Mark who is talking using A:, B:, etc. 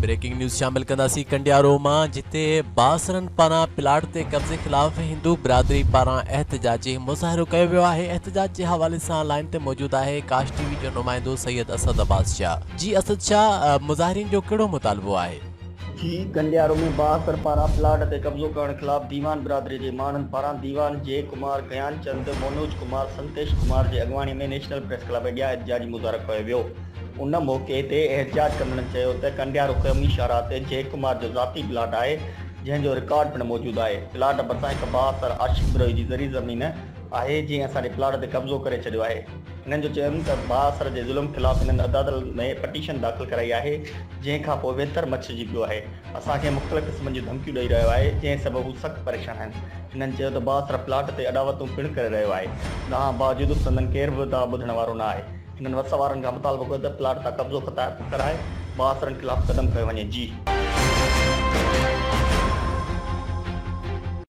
A: Breaking news شامل ڪنداسين ڪنڊيارو مان جتي بااثرن پاران پلاٽ تي قبضي خلاف هندو برادري پاران احتجاجي مظاهرو ڪيو ويو آهي احتجاج جي حوالي سان لائين تي موجود آهي ڪاش ٽي وي جو نمائندو سيد اسد عباس شاهه جي اسد شاهه مظاهرين جو ڪهڙو مطالبو آهي؟
B: جي ڪنڊيارو ۾ بااثر پاران پلاٽ تي قبضو ڪرڻ خلاف ديوان برادري جي ماڻهن پاران ديوان جي ڪمار، گيان چند، مونوج ڪمار، سنتيش ڪمار جي اڳواڻي ۾ نيشنل پريس ڪلب اڳيان احتجاجي مظاهرو ڪيو ويو. ان موقعي تي احتجاج ڪندڙن چيو ته ڪنڊيارو قومي شاهراهه تي جئه ڪمار جو ذاتي پلاٽ آهي، جنهن جو رڪارڊ پڻ موجود آهي، پلاٽ ڀرسان هڪ بااثر عاشق بروهي جي زرعي زمين آهي، جنهن اسان جي پلاٽ تي قبضو ڪري ڇڏيو آهي. هنن جو چيو ته بااثر جي ظلم خلاف هنن عدالت ۾ پٽيشن داخل ڪرائي آهي، جنهن کانپوء ويتر مڇرجي پيو آهي، اسان کي مختلف قسمن جون ڌمڪيون ڏئي رهيو آهي، جنهن سبب هو سخت پريشان آهن. هنن چيو ته بااثر پلاٽ تي اڏاوتون پڻ ڪري رهيو آهي، دانهن باوجود سندن ڪير به دانهن ٻڌڻ وارو نه آهي. هنن وس وارن کان مطالبو ڪيو ته پلاٽ تان قبضو ڪرائي بااثرن خلاف قدم کنيو وڃي. جي.